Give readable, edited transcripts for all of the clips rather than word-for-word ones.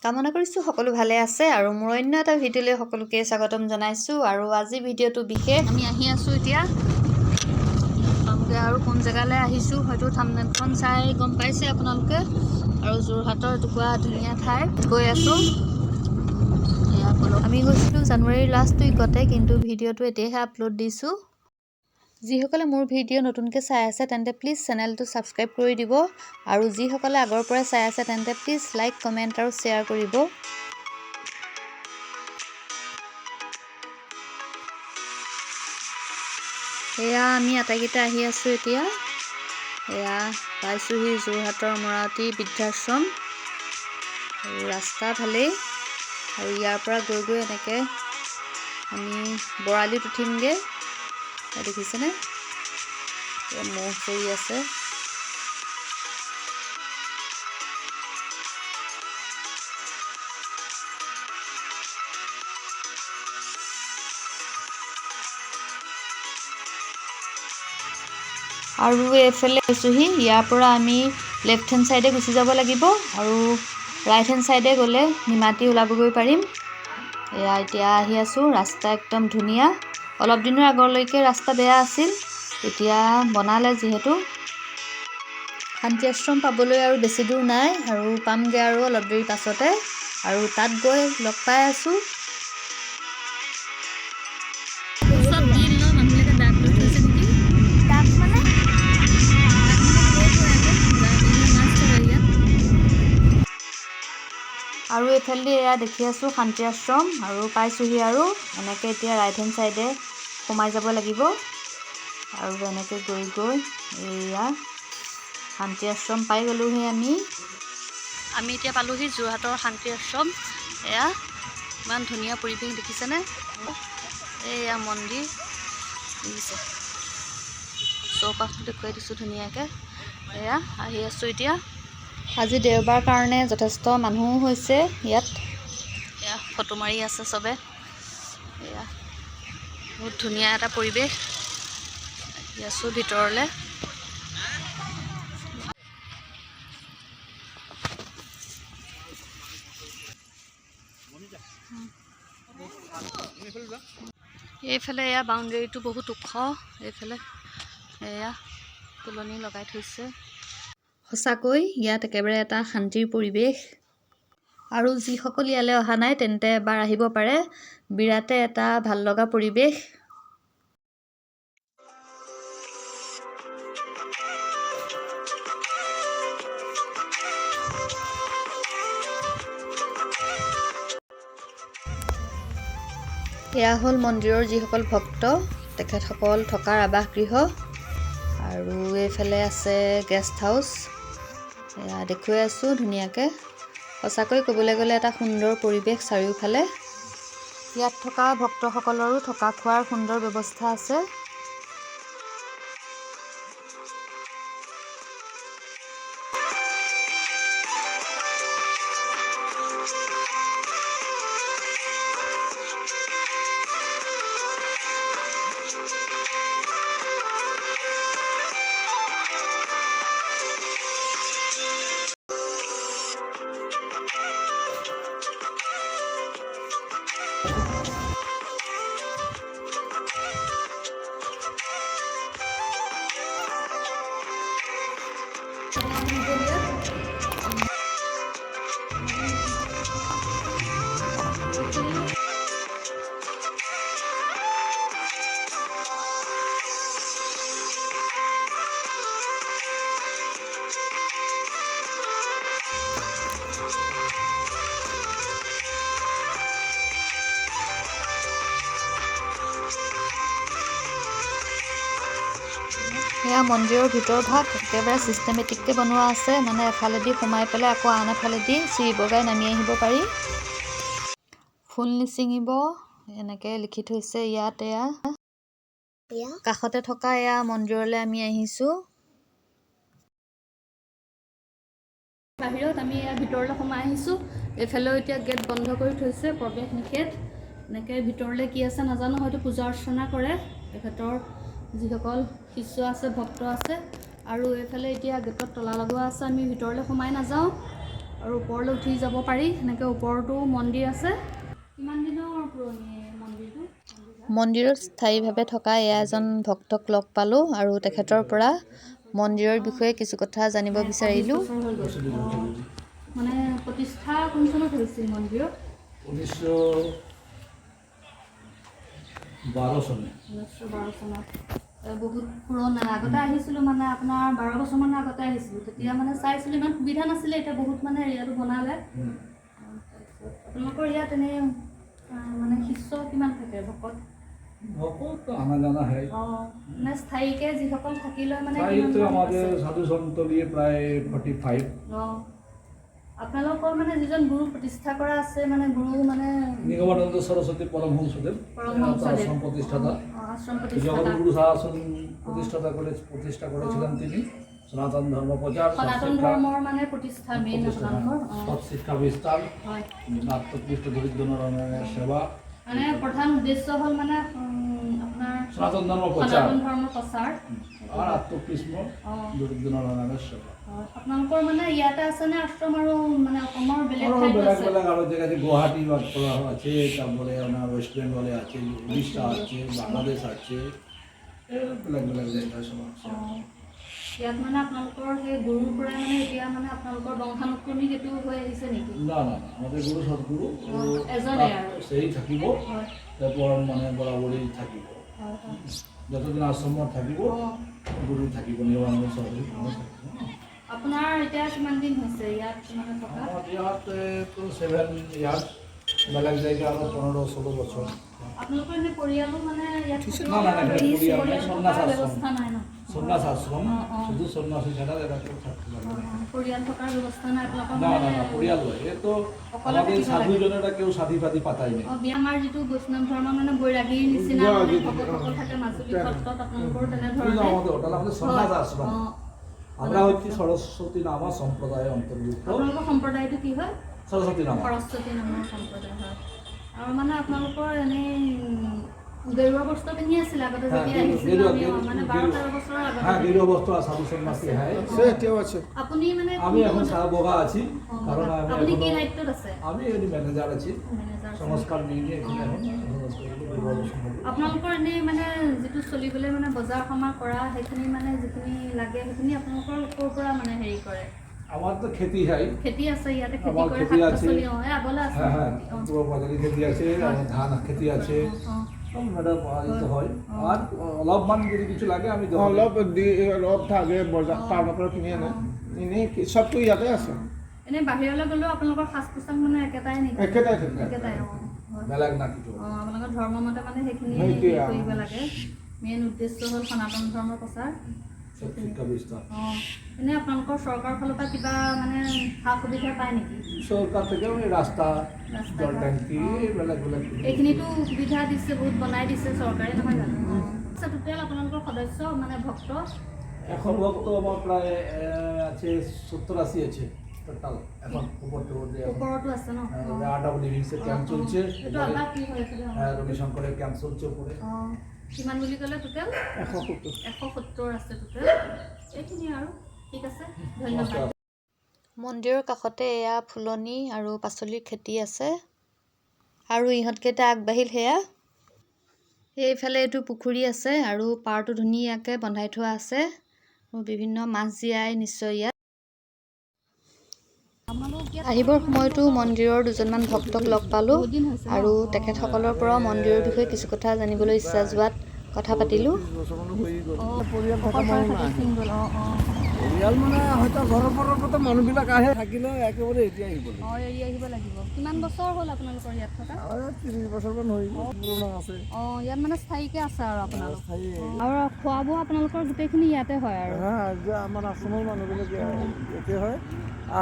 কামনা কৰিছোঁ সকলো ভালে আছে আৰু মোৰ অন্য এটা ভিডিঅ'লৈ সকলোকে স্বাগতম জনাইছোঁ। আৰু আজি ভিডিঅ'টো বিশেষ। আমি আহি আছোঁ এতিয়া পামগৈ আৰু কোন জেগালৈ আহিছোঁ হয়তো থাম্বনেইলখন চাই গম পাইছে আপোনালোকে। আৰু যোৰহাটৰ এটুকুৰা ধুনীয়া ঠাই গৈ আছোঁ। এয়া ব'লক। আমি গৈছিলোঁ জানুৱাৰীৰ লাষ্ট উইকতে, কিন্তু ভিডিঅ'টো এতিয়াহে আপলোড দিছোঁ। যিসকলে মোৰ ভিডিঅ' নতুনকৈ চাই আছে, তেন্তে প্লিজ চেনেলটো ছাবস্ক্ৰাইব কৰি দিব আৰু যিসকলে আগৰ পৰাই চাই আছে, তেন্তে প্লিজ লাইক, কমেণ্ট আৰু শ্বেয়াৰ কৰিব। এয়া আমি আটাইকেইটা আহি আছোঁ এতিয়া। এয়া পাইছোঁহি যোৰহাটৰ অমৰাৱতী বৃদ্ধাশ্ৰম আৰু ৰাস্তা ভালেই। আৰু ইয়াৰ পৰা গৈ গৈ এনেকৈ আমি বৰালিত উঠিমগৈ। এয়া দেখিছেনে, এয়া ম'হ চৰি আছে। আৰু এইফালে পাইছোঁহি। ইয়াৰ পৰা আমি লেফ্ট হেণ্ড ছাইডে গুচি যাব লাগিব আৰু ৰাইট হেণ্ড ছাইডে গ'লে নিমাতী ওলাবগৈ পাৰিম। এয়া এতিয়া আহি আছোঁ। ৰাস্তা একদম ধুনীয়া। অলপ দিনৰ আগলৈকে ৰাস্তা বেয়া আছিল, এতিয়া বনালে যিহেতু। শান্তি আশ্ৰম পাবলৈ আৰু বেছি দূৰ নাই আৰু পামগৈ আৰু অলপ দেৰি পাছতে। আৰু তাত গৈ লগ পাই আছোঁ। চব বিল ন, মানুহবিলাকে দাগ লৈ থৈছে নেকি? দাগ মানে? দাগ মানে লৈ থয় আকৌ, মাছ ধৰে ইয়াত। আৰু এইফালেদি এয়া দেখি আছোঁ শান্তি আশ্ৰম আৰু পাইছোঁহি। আৰু এনেকৈ এতিয়া ৰাইট হেণ্ড ছাইডে সোমাই যাব লাগিব আৰু এনেকৈ গৈ গৈ এয়া শান্তি আশ্ৰম পাই গ'লোহি আমি। আমি এতিয়া পালোহি যোৰহাটৰ শান্তি আশ্ৰম। এয়া ইমান ধুনীয়া পৰিৱেশ, দেখিছেনে? এয়া মন্দিৰ দেখিছে, চৌপাশটো দেখুৱাই দিছোঁ ধুনীয়াকৈ। এয়া আহি আছোঁ এতিয়া। আজি দেওবাৰ কাৰণে যথেষ্ট মানুহো হৈছে ইয়াত। এয়া ফটো মাৰি আছে চবে। এয়া বহুত ধুনীয়া এটা পৰিৱেশ। আহি আছোঁ ভিতৰলৈ। এইফালে এয়া বাউণ্ডেৰীটো বহুত ওখ। এইফালে এয়া ফুলনি লগাই থৈছে। সঁচাকৈ ইয়াত একেবাৰে এটা শান্তিৰ পৰিৱেশ। আৰু যিসকল ইয়ালৈ অহা নাই, তেন্তে এবাৰ আহিব পাৰে। বিৰাটে এটা ভাল লগা পৰিৱেশ। এয়া হ'ল মন্দিৰৰ যিসকল ভক্ত, তেখেতসকল থকাৰ আৱাসগৃহ। আৰু এইফালে আছে গেষ্ট হাউচ। এয়া দেখুৱাই আছোঁ ধুনীয়াকৈ। সঁচাকৈ ক'বলৈ গ'লে এটা সুন্দৰ পৰিৱেশ চাৰিওফালে। ইয়াত থকা ভক্তসকলৰো থকা খোৱাৰ সুন্দৰ ব্যৱস্থা আছে। এয়া মন্দিৰৰ ভিতৰ ভাগ একেবাৰে ছিষ্টেমেটিককৈ বনোৱা আছে, মানে এফালেদি সোমাই পেলাই আকৌ আন এফালেদি চিৰি বগাই নামি আহিব পাৰি। ফুল নিচিঙিব এনেকৈ লিখি থৈছে ইয়াত। এয়া কাষতে থকা এয়া মন্দিৰলৈ আমি আহিছোঁ। বাহিৰত আমি ইয়াৰ ভিতৰলৈ সোমাই আহিছোঁ। এইফালেও এতিয়া গেট বন্ধ কৰি থৈছে, প্ৰৱেশ নিষেধ। এনেকৈ ভিতৰলৈ কি আছে নাজানো, হয়তো পূজা অৰ্চনা কৰে তেখেতৰ যিসকল শিষ্য আছে, ভক্ত আছে। আৰু এইফালে এতিয়া গেটত তলা লগোৱা আছে, আমি ভিতৰলৈ সোমাই নাযাওঁ। আৰু ওপৰলৈ উঠি যাব পাৰি। সেনেকৈ ওপৰতো মন্দিৰ আছে। কিমান দিনৰ পুৰণি মন্দিৰটো? মন্দিৰত স্থায়ীভাৱে থকা এয়া এজন ভক্তক লগ পালোঁ আৰু তেখেতৰ পৰা মন্দিৰৰ বিষয়ে কিছু কথা জানিব বিচাৰিলোঁ। 25 বছৰ হৈ গ'ল। মানে প্ৰতিষ্ঠা কোন চনত হৈছিল মন্দিৰত? 1912 চনে। 1912 চনত। বহুত পুৰণা। আগতে আহিছিলোঁ, মানে আপোনাৰ 12 বছৰমানৰ আগতে আহিছিলোঁ। তেতিয়া মানে চাইছিলোঁ, ইমান সুবিধা নাছিলে। এতিয়া বহুত মানে এৰিয়াটো বনালে। তাৰপিছত আপোনালোকৰ ইয়াত এনেই মানে শিষ্য কিমান থাকে, ভকত? ভকত আনা জানা হয়। অঁ, মানে স্থায়ীকে যিসকল থাকি লয় মানে প্রায় তো কিমানমান আমাদের আছে? সাধু সন্ত নিয়ে প্রায় 45। অঁ, আপোনালোকৰ মানে যিজন গুৰু প্ৰতিষ্ঠা কৰা আছে, মানে গুৰু মানে নিগমানন্দ সৰস্বতী পৰমহংসদেব। পৰমহংসদেব। আশ্ৰম প্ৰতিষ্ঠাতা। আশ্ৰম প্ৰতিষ্ঠাতা। জগৎগুৰু শাসন প্ৰতিষ্ঠাতা কৰে প্ৰতিষ্ঠা কৰেছিলেন তিনি। সনাতন ধৰ্ম প্ৰচাৰ, সনাতন সৎ শিক্ষা ধৰ্মৰ মানে প্ৰতিষ্ঠা মেইন আপোনালোকৰ। সৎ শিক্ষা বিস্তাৰ, হয়। আত্মকৃষ্ট দৰিদ্ৰ নৰনাৰায়ণেৰ সেবা। মানে প্ৰধান উদ্দেশ্য হ'ল মানে আপোনাৰ সনাতন ধৰ্ম প্ৰচাৰ সনাতন ধৰ্ম প্ৰচাৰ আৰ আত্মকৃষ্ণ দৰিদ্ৰ নৰনাৰায়ণেৰ সেবা। হয়। আপোনালোকৰ মানে ইয়াতে আছেনে আশ্ৰম আৰু মানে অসমৰ বেলেগ আরো ঠাইতো বেলেগ আছে? বেলেগ আরো জায়গা আছে। গুয়াহাটি আছে, তারপরে আপনার ওয়েস্ট বেঙ্গলে আছে, উড়িষ্যা আছে, বাংলাদেশ আছে, বেলেগ বেলেগ জায়গায় সব আছে। ইয়াত মানে আপোনালোকৰ সেই গুৰুৰ পৰাই মানে এতিয়া মানে আপোনালোকৰ বংশানুক্ৰমিক এইটো হৈ আহিছে নেকি? না না না, আমাদেৰ গুৰু সদ্গুৰু ও এজনে আৰু। সেই থাকিব। হয়। তারপর মানে বরাবরই থাকিব। হয় হয় যতদিন আশ্রম থাকিব গুরু থাকিব, নিগমানন্দ সরস্বতী গুরু থাকিব। আপোনাৰ এতিয়া কিমান দিন হৈছে ইয়াত মানে থকা? আমার ইয়াতে তো 7 ইয়ার্স, বেলেগ জায়গায় আরো 15-16 বছর। আপোনালোকৰ এনে পৰিয়ালো মানে ইয়াত থাকিব? না, না, না, এখানে পৰিয়াল নাই, পৰিয়াল সন্ন্যাস থকাৰ আশ্ৰম। ব্যৱস্থা নাই ন? সন্ন্যাস আশ্ৰম। অ, অ। শুধু সন্ন্যাসী ছাড়া এৰা কেউ থাকতে পাৰবে না। পৰিয়াল থকাৰ ব্যৱস্থা নাই আপোনালোকৰ? না না। মানে না, পৰিয়াল নয়, এ তো অকলে আমাদেৰ থাকিব লাগে। সাধুজনেৰা কেউ সাধী ফাধি পাতায় নেই। বিয়া আমাৰ যিটো বৈষ্ণৱ ধৰ্ম মানে বৈৰাগীৰ নিচিনা মানে ভকতসকল থাকে মাজুলী সত্ৰত, আপোনালোকৰো কিন্তু তেনেধৰণে? আমাদেৰ ওটা আমাদেৰ সন্ন্যাস আশ্ৰম। আমৰা হচ্ছি সৰস্বতী নামা সম্প্ৰদায়েৰ অন্তৰ্ভুক্ত। আপোনালোকৰ সম্প্ৰদায়টো কি হয়? সৰস্বতী নামা। সৰস্বতী নামৰ সম্প্ৰদায় হয়। আৰু মানে আপোনালোকৰ এনেই গেৰুৱা বস্ত্ৰ পিন্ধি আছিলে আগতে হ্যাঁ, যেতিয়া আহিছিলোঁ আমি, মানে 12 13 বছৰৰ আগতে। হ্যাঁ, গেরুয়া বস্ত্র আর সাধু সন্ন্যাসী হ্যাঁ। সে এতিয়াও আছে। আপুনি মানে আমি এখন কোনটো- বগা আছি। কারণ আমি আপুনি কি এখনো দায়িত্বত আছে? আমি ম্যানেজার আছি। মেনেজাৰ আছে। সংস্কাৰ নিয়ে নিয়ে এখানে এখন সংস্কাৰগুলো ৰিভলিউশন হবে। আপোনালোকৰ এনেই মানে যিটো চলিবলৈ মানে বজাৰ সমাৰ কৰা সেইখিনি মানে যিখিনি লাগে সেইখিনি আপোনালোকৰ ক'ৰ পৰা মানে হেৰি কৰে? আমাৰ তো খেতি হয়। খেতি আছে ইয়াতে, খেতি আমাৰ কৰে খেতি শাক আছে। পাচলি? এই আগলৈ আছে। হ্যাঁ হ্যাঁ খেতি, পুরো বাজারে খেতি আছে, আমার ধান খেতি আছে। সব ম্যাডাম তো হয়। আর অলপমান যদি কিছু লাগে আমি দোকানে- অলপ দি অলপ থাকে, বজাৰ টাউনৰ পৰা কিনি আনে। এনেই চবটো ইয়াতে আছে। এনেই বাহিৰলৈ গ'লেও আপোনালোকৰ সাজ পোছাক মানে একেটাই নেকি? একেটাই থাকে। একেটাই, হয়। বেলেগ না কিছু। আপোনালোকৰ ধৰ্ম মতে মানে সেইখিনি সেইটোৱে আৰু। কৰিব লাগে। মেইন উদ্দেশ্য হ'ল সনাতন ধৰ্মৰ প্ৰচাৰ। সব শিক্ষা বিস্তাৰ। এনেই আপোনালোকৰ চৰকাৰৰ ফালৰ পৰা কিবা মানে সা সুবিধা পায় নেকি? সৰকাৰ থেকে ওই ৰাস্তা, ৰাস্তা জল ঘাট, ট্যাঙ্কি, বেলেগ বেলেগ। এইখিনিতো সুবিধা দিছে, বহুত বনাই দিছে চৰকাৰে, নহয় জানো? আচ্ছা, টোটেল আপোনালোকৰ সদস্য মানে ভক্ত? এখন ভক্ত আমার প্রায় আছে 70-80 আছে টোটাল এখন উপর টুপর দিয়ে এখন। ওপৰতো আছে ন? আৰ্ট অফ লিভিংস এৰ ক্যাম্প চলছে। সেইটো আবাৰ কি হৈ আছিলে? হ্যাঁ, রবিশঙ্করের ক্যাম্প চলছে উপরে। কিমান বুলি ক'লে টোটেল? 170। 170 আছে টোটেল। এইখিনি আৰু ঠিক আছে, ধন্যবাদ। নমস্কাৰ। মন্দিৰৰ কাষতে এয়া ফুলনি আৰু পাচলিৰ খেতি আছে আৰু ইহঁতকেইটা আগবাঢ়িল। সেয়া এইফালে এইটো পুখুৰী আছে আৰু পাৰটো ধুনীয়াকৈ বন্ধাই থোৱা আছে আৰু বিভিন্ন মাছ জীয়াই নিশ্চয় ইয়াত। আহিবৰ সময়তো মন্দিৰৰ দুজনমান ভক্তক লগ পালোঁ আৰু তেখেতসকলৰ পৰাও মন্দিৰৰ বিষয়ে কিছু কথা জানিবলৈ ইচ্ছা যোৱাত কথা পাতিলোঁ। পৰিয়াল থকা মানুহ নাই। ছিংগল, অঁ অঁ পৰিয়াল মানে হয়তো ঘৰৰ পৰা মানুহবিলাক আহে, থাকিলেও একেবাৰে এতিয়া আহিব লাগিব। এৰি আহিব লাগিব। কিমান বছৰ হ'ল আপোনালোকৰ ইয়াত থকা? 30 বছৰমান হৈ গ'ল, পুৰণা আছে। ইয়াত মানে স্থায়ীকে আছে আৰু আপোনালোক? স্থায়ী। আৰু খোৱা বোৱা আপোনালোকৰ গোটেইখিনি ইয়াতে হয় আৰু? হ্যাঁ, যে আমাৰ আশ্ৰমৰ মানুহবিলাক ইয়াতে হয়।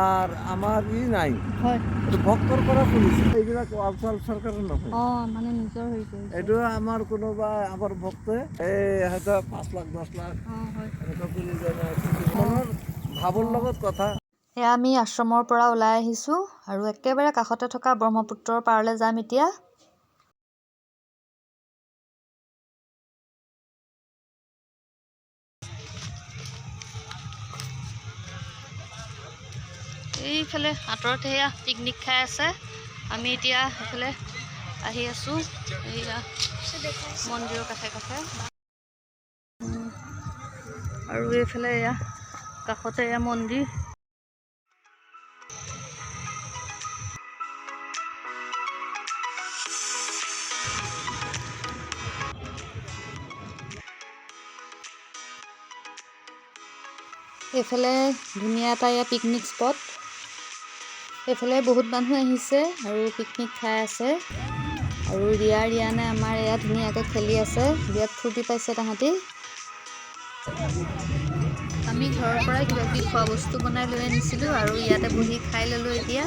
আৰ আমাৰ ই নাই। হয়। এইটো ভক্তৰ পৰা খুলিছে। এইবিলাক আলচাল চৰকাৰৰ নহয়। মানে নিজৰ হেৰি কৰিছে। এইটো আমাৰ কোনোবা আমাৰ ভক্তই এই হয়তো 5 লাখ 10 লাখ হয়। এনেকুৱা কৰি যায়। মনৰ ভাৱৰ লগত কথা। এয়া আমি আশ্ৰমৰ পৰা ওলাই আহিছোঁ আৰু একেবাৰে কাষতে থকা ব্ৰহ্মপুত্ৰৰ পাৰলৈ যাম এতিয়া। সেইফালে আঁতৰত সেয়া পিকনিক খাই আছে। আমি এতিয়া সেইফালে আহি আছোঁ, এইয়া মন্দিৰৰ কাষে কাষে। আৰু এইফালে এয়া কাষতে এয়া মন্দিৰ। এইফালে ধুনীয়া এটা এয়া পিকনিক স্পট। এইফালে বহুত মানুহ আহিছে আৰু পিকনিক খাই আছে। আৰু ৰিয়া ৰিয়ানে আমাৰ এয়া ধুনীয়াকৈ খেলি আছে, বিৰাট ফূৰ্তি পাইছে তাহাঁতি। আমি ঘৰৰ পৰাই কিবা কিবি খোৱা বস্তু বনাই লৈ আনিছিলোঁ আৰু ইয়াতে বহি খাই ল'লোঁ এতিয়া।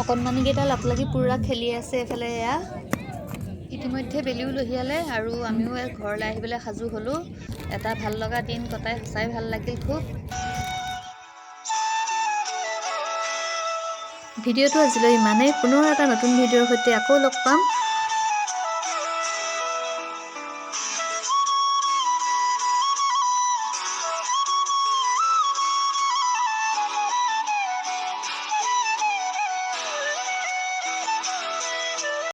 অকণমানিকেইটা লগ লাগি পূৰা খেলি আছে এইফালে এয়া। ইতিমধ্যে বেলিও লহিয়ালে আৰু আমিও ঘৰলৈ আহিবলৈ সাজু হ'লোঁ। এটা ভাল লগা দিন কটাই সঁচাই ভাল লাগিল খুব। ভিডিঅ'টো আজিলৈ ইমানেই। পুনৰ এটা নতুন ভিডিঅ'ৰ সৈতে আকৌ লগ পাম।